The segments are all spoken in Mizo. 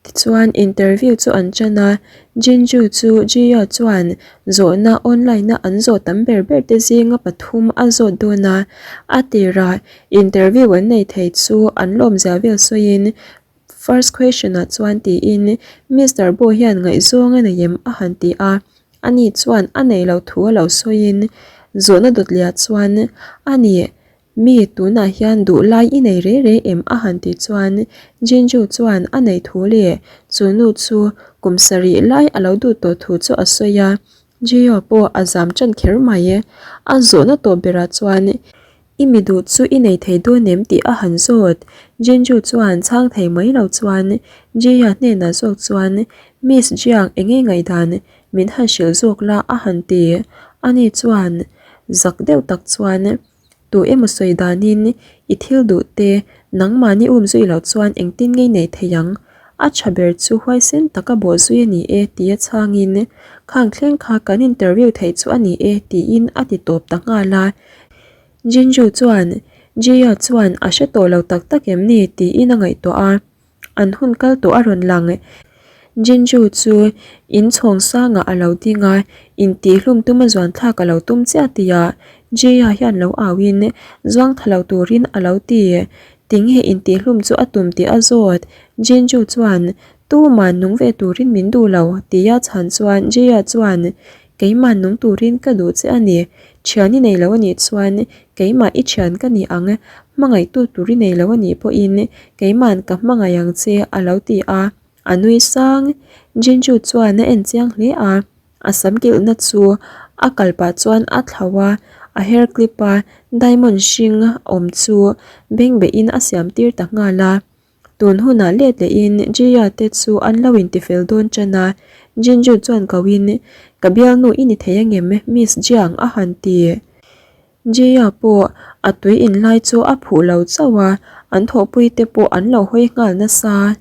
Tichuan interview chu an ṭan a, Jinju chu Jia chuan zawhna online-a an zawh tam ber ber te zinga pathum a zawt dawn a, a tirah interview an nei thei chu an lawmzia vel sawiin first question-ah chuan tiin Mister Bo hian ngaihzawng a nei em a han ti a, ani chuan a nei lo thu a lo sawiin zawhna dawtliah chuan a ni. Mi tunah hian duh lai i nei re re em a han tih chuan Jinju chuan a neih thu leh chu nu chu kum sarih lai a lo duh tawh thu chu a sawi a, Jio pawh a zam tan kher mai. A zawhna tawp berah chuan i mi duh chu i nei thei dawn em tih a han zawt. Jinju chuan chhang thei mai lo chuan Jia hnenah zawk chuan Miss Jiang enge ngaihdan min han hrilh zawk la a han ti. Ani chuan zak deuh tak chuan Tu emaw sawi danin i thil duh te nangmahni um zui loh chuan engtin ngei nei thei ang? A tha ber chu huaisen taka bawh zui a ni e tia chhangin khang thleng kha kan interview theih chu a ni e tiin a ti tawp ta nghal a. Jinju chuan Jia chuan a hre tawh lo tak tak em ni tiin a ngaihtuah a. An hun kal tawh a rawn lang. Jinju chu in chhawng sangah a lo ding a, intihhlum tuma zuan thlak a lo tum chiah tihah Jia hian lo auin zuang tha lo turin a lo ti. Tinge intihhlum chu a tum tih a zawt. Jinju chuan, Tuman nung ve turin min duh lo, tia chhan chuan Jia chuan, Keimah nung turin ka duh che a ni. Thian i nei lo a nih chuan keimah i thian ka ni ang, hmangaihtu tur i nei lo a nih pawhin keima'n ka hmangaih ang che a lo ti a, a nui sang. Jinju chuan a en chiang hle a, a sam kilhna chu a kal pah chuan a thlauh a, a hair clip a diamond hring awm chu bengbehin a siam tir ta nghal a. Tun hunah let lehin Jia te chu an lo intifel dawn tan a, Jinju chuan koin, Ka bialnu i ni thei angem Miss Jiang a han ti. Jia pawh a tui inlai chu a phuh lo chauh a, an thawhpui te pawh an lo hawi nghal nasa.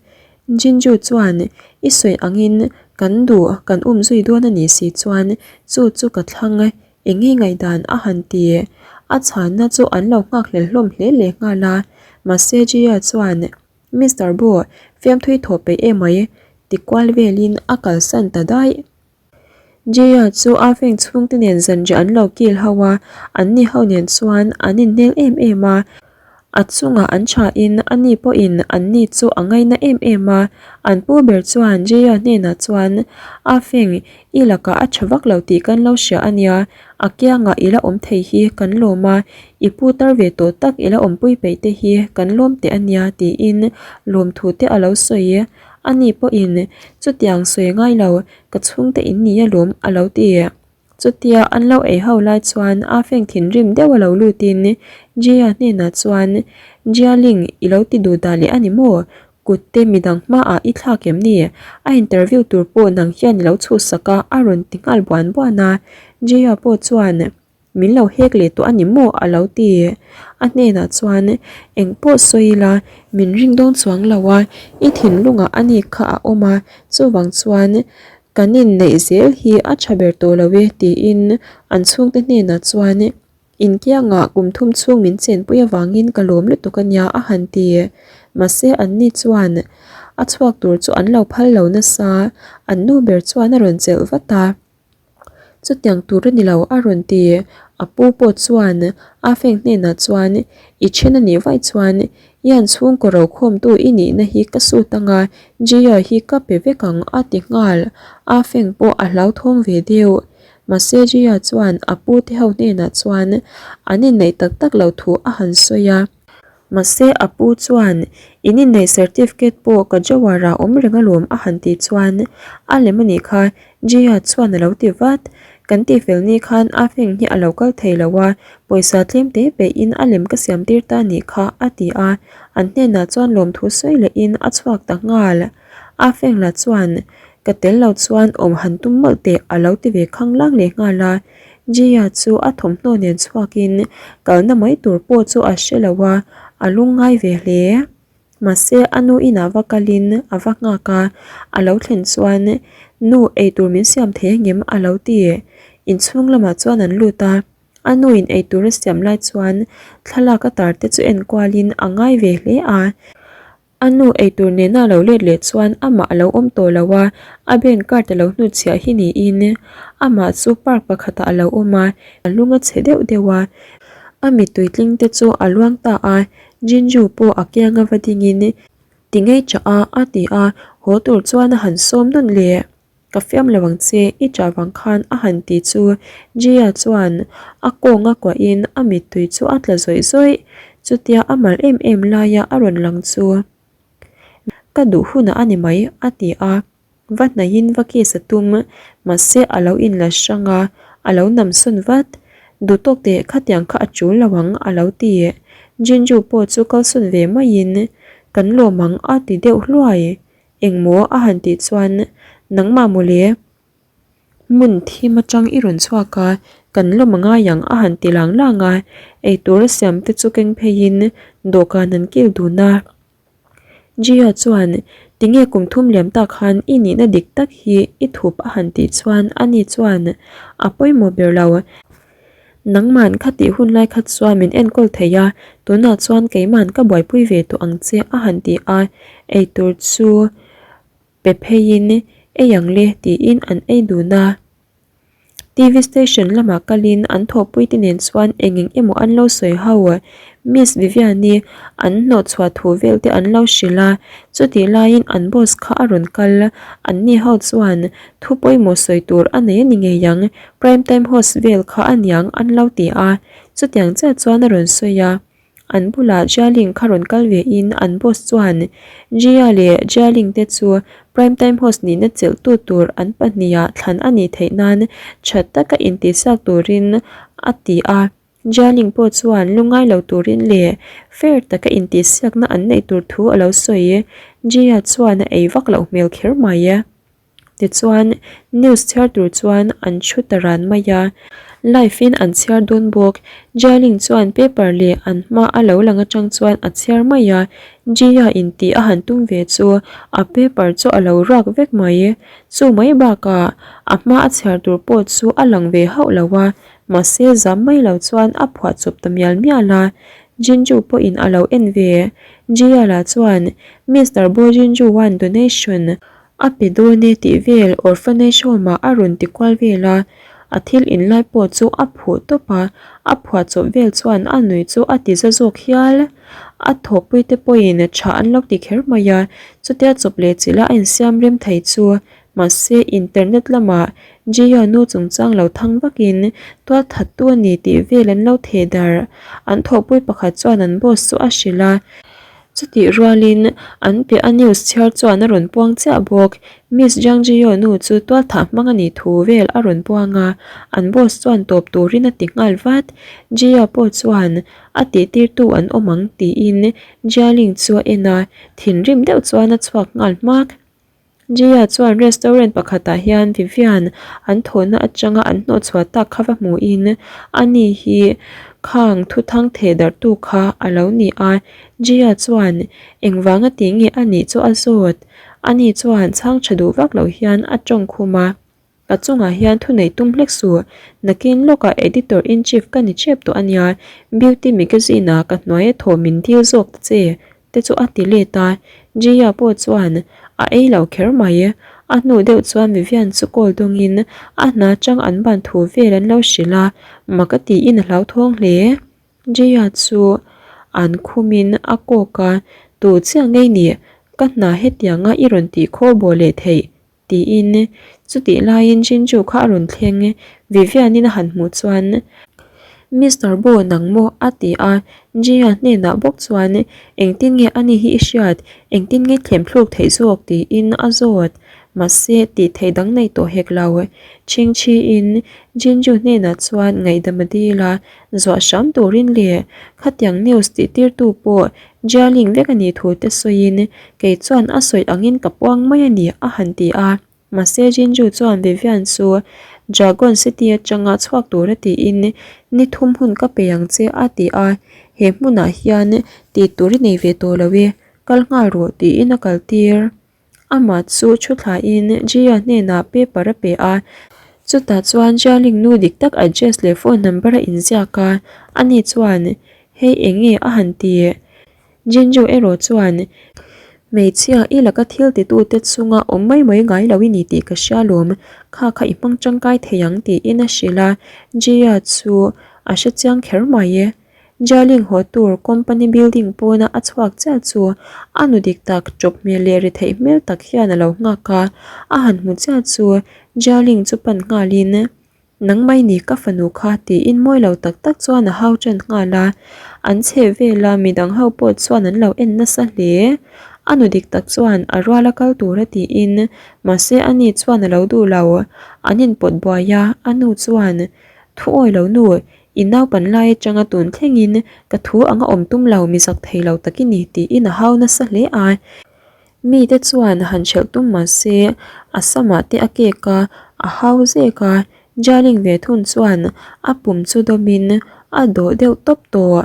Jinju chuan, I sawi angin kan duh kan um zui dawn a nih si chuan chu chu ka thlang Eng nge ngaihdan a han ti? A chhanna chu an lo nghakhlel hlawm hle leh nghal a, mahse Jia chuan, Mister Bo, fiamthui thawh peih emai, ti kual velin a kalsan ta daih. Jia chu a feng chhungte nen zanriah an lo kil ho a, anni ho nen chuan an innel em em a, A chungah an thain ani pawhin anni chu a ngaina em em a, an pu ber chuan Jaya hnenah chuan, A feng, i lakah a tha vak lo tih kan lo hria a nia, a kiangah i la awm thei hi kan lawm a, i pu tar ve tawh tak i la awmpui peih te hi kan lawm teh a nia tiin lawmthu te a lo sawi. Ani pawhin, Chutiang sawi ngai lo, ka chhungte in ni alawm a lo ti. Chutia an lo ei ho lai chuan a feng thinrim deuh a lo lutin Jia hnenah chuan, Jialing, i lo ti duh dah leh a ni maw? Kut te midang hmaah i thlak em ni? A interview tur pawh nang hian i lo chhuhsak a a rawn ti nghal buan buan a. Jia pawh chuan, Min lo hek leh tawh a ni maw? a lo ti. A hnenah chuan, Eng pawh sawi ila, min ring dawn chuang lo a, i thinlungah a ni kha a awm a, chuvang chuan Kan inneih zel hi a tha ber tawh lo e tiin an chhungte hnenah chuan inkiangah kum thum chhung min chenpui avangin ka lawm lutuk a nia a han ti. Mahse anni chuan a chhuak tur chu an lo phal lo nasa, an nu ber chuan a rawn chelh vat a. Chutiang tur a ni lo a rawn ti. A pu pawh chuan a feng hnenah chuan i then a nih vaih chuan Ian chhungkaw rokhawmtu i nihna hi ka sut anga Jia hi ka pe vek ang a ti nghal. A feng pawh a hlauthawng ve deuh. Mahse Jia chuan a pu te ho hnenah chuan an inneih tak tak lo thu a han sawi a. Mahse a pu chuan in inneih certificate pawh ka drawer ah awm reng alawm a han tih chuan a lem a nih kha Jia chuan a lo ti vat. Kan tihfel ni khan a feng hi a lo kal thei lo a, pawisa tlem te peihin a lem ka siam tir ta nih kha a ti a, an hnenah chuan lawmthu sawi lehin a chhuak ta nghal. A feng lah chuan ka tel lo chuan awm han tum mawlh teh a lo ti ve khang lang leh nghal a. Jia chu a thawmhnaw nen chhuakin kalna mai tur pawh chu a hre lo a, a lungngai ve hle. Mahse a nu inah va kalin a va nghak a, a lo thlen chuan nu eitur min siam thei angem a lo ti. Inchhung lamah chuan an lut a, a nu in eitur a siam lai chuan thlalak a tar te chu enkualin a ngai ve hle a. A nu eitur nena lo let leh chuan amah a lo awm tawh lo a, a bank card a lo hnutchhiah hi niin amah chu park pakhatah a lo awm a, a lung a chhe deuh deuh a, a mittui tling te chu a luang ta a, Jinju pawh a kianga va dingin ti ngei chah a a ti a, haw tur chuan a han sawm nawn leh. Ka fiam lo ang che, i ṭah vang khan a han ti chu Jia chuan a kawng a kuahin a mittui chu a tla zawih zawih. Chutia a mal em em laia a rawn lang chu ka duh hunah a ni mai a ti a, va hnaihin va kiss a tum mahse a lo inla hrang a, a lo nam sawn vat. Duh tawk teh khatiang kha a ṭul lo ang a lo ti. Jinju pawh chu kalsawn ve maiin kan lawm ang a ti deuh hluai. Engmaw a han tih chuan nangmah mawle hmun thim atang i rawn chhuak a, kan lawm a ngai ang a han ti lang lang a, eitur a siam te chu keng pheiin dawhkan an kil dun a. Jia chuan tinge kum thum liam tak khan i nihna dik tak hi i thup a han tih chuan ani chuan a pawimawh ber lo. Nangman kha tih hun lai kha chuan min enkawl thei a, tunah chuan keiman ka buaipui ve tawh ang che a han ti a, eitur chu pe pheiin ei ang le tiin an ei dun a. TV station lamah kalin an thawhpui te nen chuan eng eng emaw an lo sawi ho. Miss Viviani an hnawhchhuah thu vel te an lo hrilh a, chutih laiin an boss kha a rawn kal, anni ho chuan thu pawimawh sawi tur a nei a ni ngei ang, prime time host vel kha a niang an lo ti a, chutiang chiah chuan a rawn sawi a, an bulah Jialing kha rawn kal ve in an boss chuan Jia leh Jialing te chu prime time host nihna chelh tu tur an pahniha thlan a nih theih nan tha taka intihsiak turin a ti a. Jialing pawh chuan lungngai lo turin leh fair taka intihsiakna an neih tur thu a lo sawi. Jia chuan a ei vak loh hmel kher mai. Tichuan, news chhiar tur chuan an thu ta ran mai a. Live in an chhiar dawn bawk. Jialing chuan paper leh an hma a lo lang atang chuan a chhiar mai a. Jia intih a han tum ve chu a paper chu a lo ruak vek mai. Chu mai bakah a hma a chhiar tur pawh chu a lang ve hauh lo a. Mahse zam mai lo chuan a phuah chawp ta mial mial a, Jinju pawhin a lo en ve. Jia lah chuan Mister Bo Jinju one donation a pe dawn e tih vel orphanage home ah a rawn ti kual vel a, a thil in lai pawh chu a phuh tawp a, a phuah chawp vel chuan a nui chu a ti za zawk hial. A thawhpui te pawhin tha an lo ti kher mai a, chutia chawp leh chilh a a insiam rem thei chu Mahse, internet lamah Jia nu chungchang lo thang vakin tual thattu a ni tih vel an lo theh darh. An thawhpui pakhat chuan an boss chu a hrilh a. Chutih rualin an piah a news chhiar chuan a rawn puang chiah bawk. Miss Jiang Jiyao nu chu tual thah hmang a nih thu vel a rawn puang a, an boss chuan tawp turin a ti nghal vat. Jia pawh chuan a tihtirtu an awm ang tiin Jialing chu a en a, thinrim deuh chuan a chhuak nghal hmak. Jia chuan restaurant pakhatah hian Vivian an thawhna atanga an hnawhchhuah tak kha va hmuhin ani hi khang thuthang theh darhtu kha a lo ni a. Jia chuan engvanga tih nge a nih chu a zawt. Ani chuan chhang tha duh vak lo hian a tawng khum a. Ka chungah hian thu neih tum hlek suh, nakin lawkah editor in chief ka ni chep tawh ania, beauty magazine ah ka hnuai a thaw min dil zawk ta che te chu a ti let a, Jia pawh chuan a ei lo kher mai. A hnu deuh chuan Vivian chu call dawngin a hna chang an ban thu vel an lo hrilh a, mak a tiin a hlauthawng hle. Jia chu an khumin a kawk a, Tu chiah ngei nih, ka hna hetianga i rawn tih khaw baw leh theih Tiin chutih laiin Jinju kha a rawn thleng Vivian-in a han hmuh chuan Mister Bo nang maw? a ti a, Jia hnenah bawk chuan Engtin nge ani hi i hriat? Engtin nge thlem thluk theih zawk? tiin a zawt. Mahse tih theih dang nei tawh hek lo. Chhingchhiin Jinju hnenah chuan ngaihdam a dil a, zuah hram turin leh khatiang news tih tirtu pawh Jialing vek a nih thu te sawiin kei chuan a sawi angin ka puang mai a ni a han ti a. Mahse Jinju chuan Vivian chu Dragon City atanga chhuak tura tiin ni thum hun ka pe ang che a ti a, he hmunah hian tih tur i nei ve tawh lo e, kal nghal rawh tiin a kal tir. Amah chu thu thlain Jia hnenah paper a pe a, chutah chuan Jialing nu dik tak address leh phone number a inziak a, ani chuan hei eng nge a han ti? Jinju erawh chuan. Hmeichhia, i laka thil titute chunga awm mai mai ngai lo i ni tih ka hria lawm, kha kha i hmang tangkai thei ang tiin a hrilh a, Jia chu a hre chiang kher mai e. Jialing haw tur company building pawna a chhuak chiah chu a nu dik tak chawp hmel leh ri theih hmel tak hian a lo nghak a, a han hmu chiah chu Jialing chu pan nghalin Nang mai ni ka fanu kha tiin mawi lo tak tak chuan a hau ṭan nghal a, an chheh vel a midang ho pawh chuan an lo en nasa hle. A nu dik tak chuan a rual a kal tur a tiin mahse a ni chuan a lo duh lo. An inpawt buai a, a nu chuan Thu awi lo nu, i naupan lai atanga tun thlengin ka thu anga awm tum lo mi zak thei lo tak i ni tiin a hau nasa hle a. Mite chuan han hrelh tum mah se a samah te a kek a, a hau zek a, Jialing ve thun chuan a pum chu dawmin a dawh deuh tawp tawh.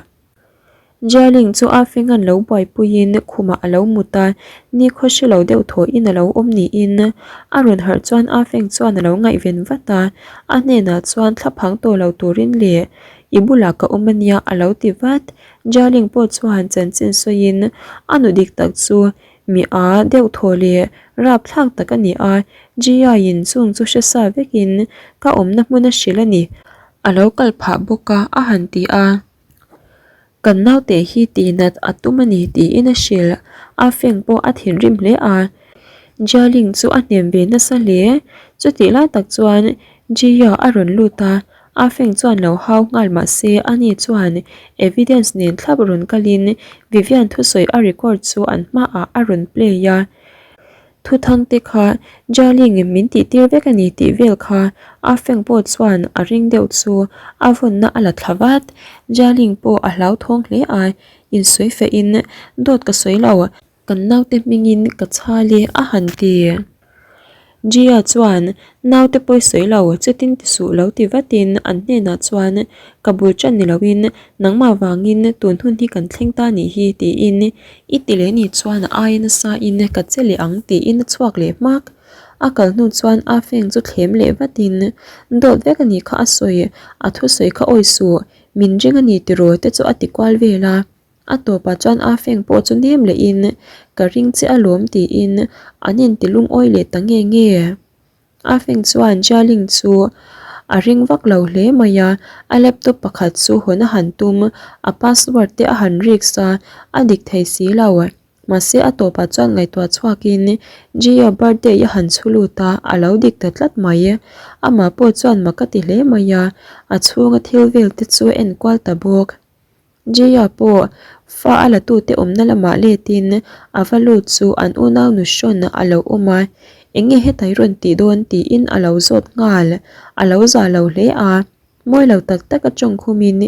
Jialing chu a fengan lo buaipuiin khumah a lo mut a, nikhaw hre lo deuh thawhin a lo awm niin a rawn harh chuan a feng chuan a lo ngaihven vat a, a hnenah chuan thlaphang tawh lo turin leh i bulah ka awm ania a lo ti vat. Jialing pawh chuan chanchin sawiin a nu dik tak chu mi a deuh thaw leh rapthlak tak a ni a, Jia-in chung chu hre sa vekin ka awmna hmun a hrilh a ni. A lo kal phah bawk a, a han ti a. Kan naute hi tihnat a tum a ni tiin a hrilh. A feng pawh a thinrim hle a. Jialing chu a hnem ve nasa hle. Chutih lai tak chuan Jia a rawn lut a, A feng chuan lo hau nghal mah se ani chuan evidence nen thlap rawn kalin Vivian thusawi a record chu an hmaah a rawn play a. Thuthang te kha Jialing min tih tir vek a ni tih vel kha A feng pawh chuan a ring deuh chu a vawnna a la thla vat. Jialing pawh a hlauthawng hle a, insawi fehin dawt ka sawi lo. Kan naute hmingin ka chhal e a han ti. Gia chuan naute pawi sawi lo chutin ti suh lo ti vatin an hnenah chuan ka bul ṭan ni loin nangmah vangin tun hun hi kan thleng ta nih hi tiin i ti leh nih chuan a aia nasa in ka che leh ang tiin a chhuak leh hmak. A kal hnu chuan a feng chu thlem leh vatin dawt vek a nih kha a sawi a thusawi kha awi suh min ring a ni tiraw te chu a ti kual vel a. A tawpah chuan a feng pawh chu nem lehin ka ring che alawm tiin an inti lungawi leh ta nge nge. A feng chuan Jialing chu a ring vak lo hle mai a, a laptop pakhat chu hawn a han tum, a password te a han risk a, a dik thei si lo. Mahse a tawpah chuan ngaihtuah chhuakin Jia birthday a han chhu lut a, a lo dik ta tlat mai. Amah pawh chuan mak a ti hle mai a, a chhunga thil vel te chu a enkual ta bawk. Jaya pawh fa a latute awmna lamah letin a va lut chu an unau nu hrawn a lo awm a, enge hetai rawn tih dawn tiin a lo zawt nghal, a lo za lo hle a, mawi lo tak tak a tawng khumin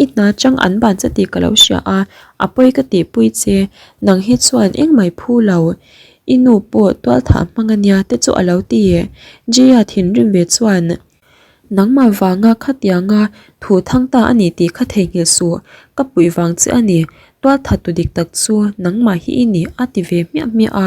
i hna chang an ban che tih ka lo hria a, a pawi ka tihpui che, nang hi chuan engmai phu lo, i nu pawh tualthah hmang ania te chu a lo ti, Jaya thinrim ve chuan. Nangmah vanga khatianga thu thang ta a ni tih kha theihnghilh suh, ka puih vang che a ni, tualthat tu dik tak chu nangmah hi i ni a ti ve hmiah hmiah a,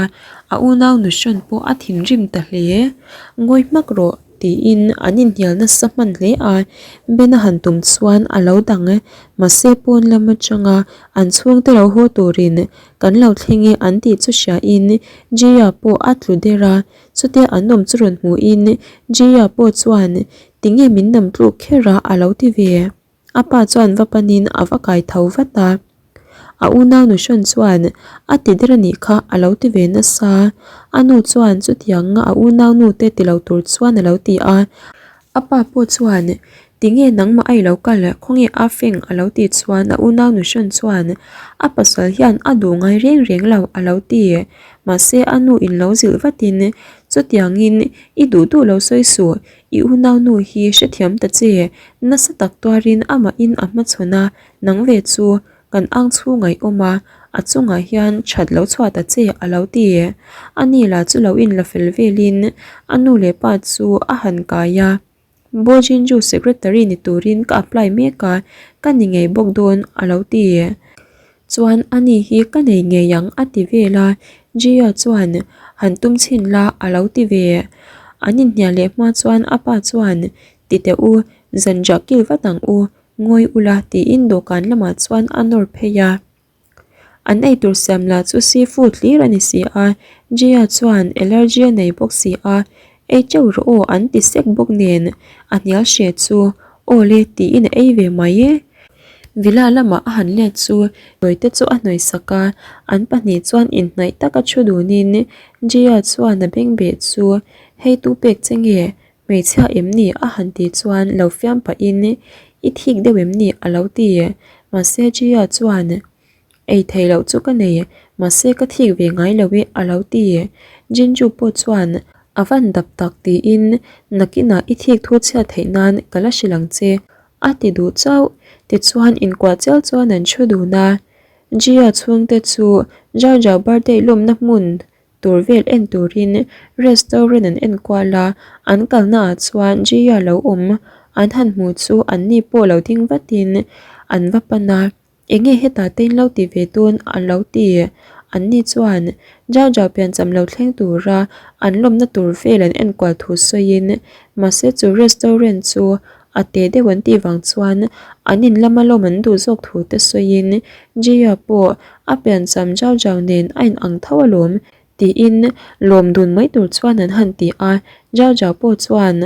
a unau nu hrawn pawh a thinrim ta hle. Ngawi hmak rawh tiin an inhnial nasa hman hle a, Ben a han tum chuan a lo dang e, mahse pawn lam atanga an chhungte lo haw turin kan lo thleng e an tih chu hriain Jia pawh a tlu der a, Chutia an awm chu rawn hmuhin Jia pawh chuan tinge min nam tluk kher a a lo ti ve. A pa chuan va panin a va kai tho vat a. A unau nu hrawn chuan a ti der a nih kha a lo ti ve nasa. A nu chuan chutiang a unau nu te ti lo tur chuan a lo ti a. A pa pawh chuan tinge nangmah a i lo kal khawnge a feng a lo tih chuan a unau nu hrawn chuan a pasal hian a duh ngai reng reng lo a lo ti. Mahse a nu in lo zilh vatin chutiangin i duh duh lo sawi suh i unau nu hi hrethiam ta che nasa tak tuarin amahin a hmachhawn a nang ve chu Kan ang chhung ngaih awm a, a chungah hian that lo chhuah ta che a lo ti. A ni lah chu lo inla fel velin a nu leh pa chu a han kai a. Bo Jinju secretary ni turin ka apply mek a, ka ni ngei bawk dawn a lo ti. Chuan a ni hi ka nei ngei ang a ti vel a, Jia chuan han tum chhin la a lo ti ve. An inhnial leh hma chuan a pa chuan ti teh u, zanriah kil vat ang u, Ngawi ula tiin dawhkan lamah chuan a nawr phei a. An eitur siam lah chu seafood hlir a ni si a, Jia chuan allergy a nei bawk si a, ei teuh rawh aw an ti sek bawk nen a hnial hre chu aw le tiin a ei ve mai e. Villa lamah a han let chu Tawite chu a hnawih sak a, an pahnih chuan inhnaih taka thu dunin Jia chuan a bengbeh chu hei tu pek che nge Hmeichhia em ni? a han tih chuan lo fiam pahin I thik deuh em ni? a lo ti. Mahse Gia chuan Ei thei loh chu ka nei, mahse ka thik ve ngai lo e a lo ti. Jinju pawh chuan A van dap tak tiin Nakinah i thik thu chhiat theih nan ka la hrilh ang che a ti duh chauh. Tichuan inkuah chial chuan an thu dun a. Gia chhungte chu Zhao Zhao birthday lawmna hmun tur vel en turin restaurant an en kual a, an kalna ah chuan Jia lo awm an han hmuh chu an ni pawh lo ding vatin an va pan a, enge hetah te in lo ti ve dawn a lo ti, an ni chuan Zhao Zhao piancham lo thleng tura an lawmna tur vel an en kual thu sawiin mahse chu restaurant chu a te deuh an tih vang chuan an in lama lawm an duh zawk thu te sawiin Jia pawh a piancham zau zau nen a in ang tho alawm tiin lawm dun mai tur chuan an han ti a, zau zau pawh chuan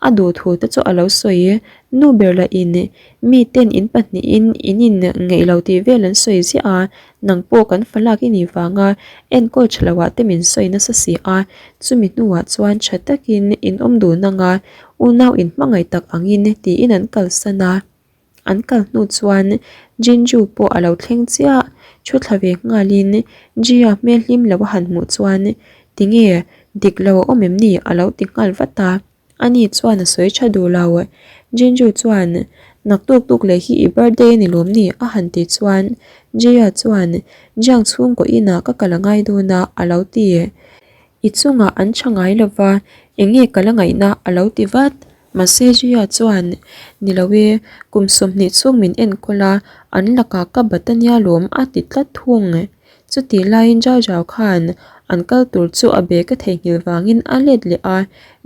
a duh thu te chu a lo sawi nu ber lah in mi ten in pahnihin in in ngeih lo tih vel an sawi ziah a, nang pawh kan fa lak i nih vanga enkawl tha lo ah te min sawi nasa si a, chumi hnuah chuan tha takin in awm dun ang a Unau inhmangaih tak angin tiin an kalsan a, an kal hnu chuan Jinju pawh a lo thleng chiah. Thu thla ve nghalin Jia hmel hlim lo a han hmuh chuan Tinge dik lo a awm em ni? a lo ti nghal vat a, ani chuan a sawi tha duh lo. Jinju chuan Naktuk tuk leh hi i birthday a ni lawm ni? a han ti chuan Jia chuan Jiang chhungkaw inah ka kal a ngai dawn a a lo ti. I chungah an tha ngai lo va, eng nge ka la ngaihna a lo ti vat. Mahse Jia chuan, Ni lo e, kum 20 chhung min enkawl a, an lakah ka bat a nia lawm a ti tlat thung. Chutih laiin Zhao Zhao khan an kal tur chu a bag a theihnghilh vangin a let leh a,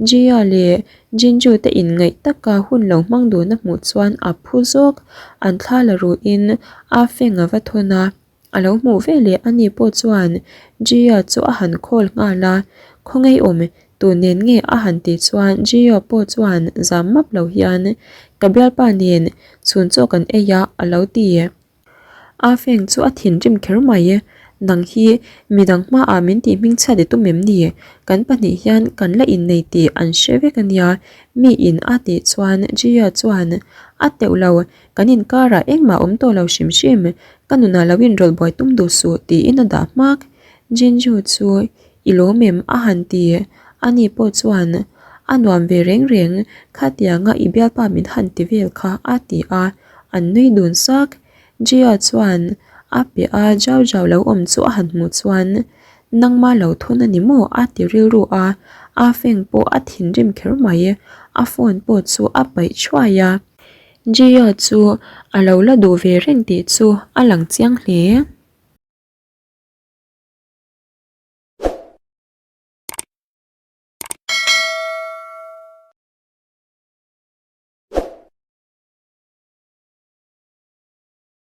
Jia leh Jinju te inngaih taka hun lo hmang dun a hmuh chuan a phu zawk. An thla la ruhin a feng a va thawn a. A lo hmuh ve leh a ni pawh chuan Jia chu a han call nghal a, Khawngaih awm tu nen nge a han tih chuan Jia pawh chuan zam map lo hian Ka bialpa nen chhun chaw kan ei a a lo ti. A feng chu a thinrim kher mai, Nang hi midang hmaah min tih hmingchhiat i tum em ni? Kan pahnih hian kan la innei tih an hre vek a nia mi in a tih chuan Jia chuan A teuh lo, Kan inkarah engmah awm tawh lo hrim hrim, ka nunah lo inrawlh buai tum duh suh tiin a dah hmak. Jinju chu i lawm em a han ti, ani pawh chuan a nuam ve reng reng, khatianga i bialpa min han ti vel kha a ti a, an nui dun sak. Jia chuan a piah a zau zau lo awm chu a han hmuh chuan nangma lo thawn a ni maw a ti rilru a, a feng pawh a thinrim kher mai, a phone pawh chu a paih thuai a. Jia chu a lo la duh ve reng tih chu a lang chiang hle.